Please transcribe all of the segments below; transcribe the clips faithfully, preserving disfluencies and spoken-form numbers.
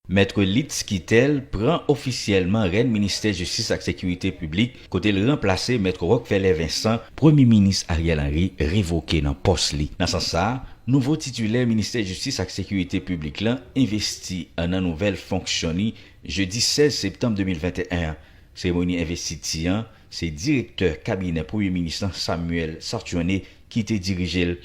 Mèt Litz Quitel pran ofisyèlman rèn Ministè Jistis ak Sekirite Piblik, kote l ranplase Mèt Rockfeller Vincent, Premye Minis Ariel Henry revoke nan pòs li. Nan sans sa a, nouvo titilè Ministè Jistis ak Sekirite Piblik lan envesti nan nouvèl fonksyon li jedi sèz septanm de mil venteyen an. Seremoni envestiti an, se direktè kabinè Premye Minis lan, Samuel Sartyoné, ki te dirije l.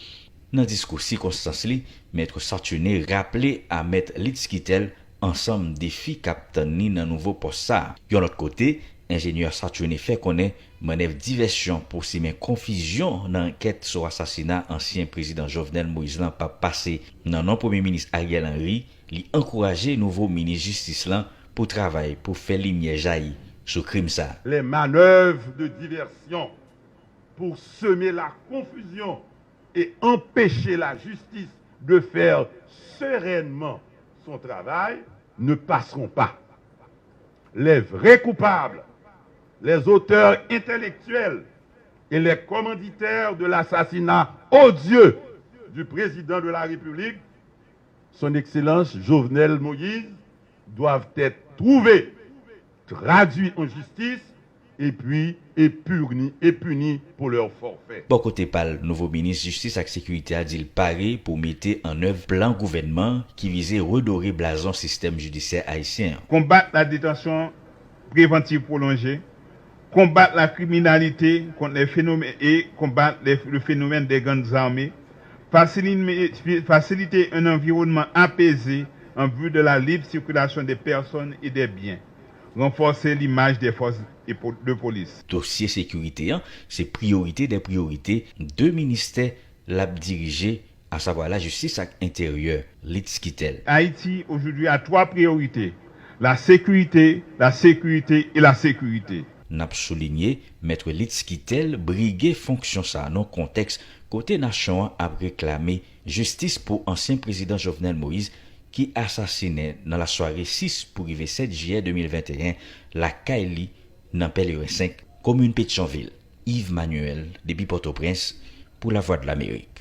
Nan diskou sikonstans li, Mèt Sartyoné raple a Mèt Litz Quitel ansanm defi k ap tann li nan nouvo pòs sa a. Yon lòt kote, enjenyè Sartyoné fè konnen mannèv divèsyon pou simen konfizyon nan ankèt sou asasina ansyen prezidan Jovenel Moïse lan p ap pase. Nan non Premye Minis Ariel Henry, li ankouraje nouvo minis jistis lan pou travay pou fè limyè jayi sou krim sa a. Les manœuvres de diversion pour semer la confusion et empêcher la justice de faire sereinement son travail ne passeront pas. Les vrais coupables, les auteurs intellectuels et les commanditaires de l'assassinat odieux du président de la République, son Excellence Jovenel Moïse, doivent être trouvés, traduits en justice et puis et punis et punis pour leur forfait. Bò kote pa l, nouvo minis jistis ak sekirite a di l pare pou mete an èv plan gouvènman ki vize redore blazon sistèm jidisyè ayisyen an. Combattre la détention préventive prolongée, combattre la criminalité contre les phénomènes et combattre les- le phénomène des gangs armés, faciliter, faciliter un environnement apaisé en vue de la libre circulation des personnes et des biens, renforcer l'image des forces et po- de police. Dosye sekirite an se priyorite dè priyorite de ministè l ap dirije, asavwa lajistis ak enteryè. Litz Quitel. Haïti aujourd'hui a trois priorités, la sécurité, la sécurité et la sécurité. N ap soulinye, Mèt Litz Quitel brige fonksyon sa a nan kontèks kote nasyon an ap reklame jistis pou ansyen prezidan Jovenel Moïse ki asasinen nan lasware sis pou rive sèt jiyè de mil venteyen lakay li nan Pèleren senk, komin Petyonvil. Yves Manuel, depi Pòtoprens, pou Lavwadlamerik.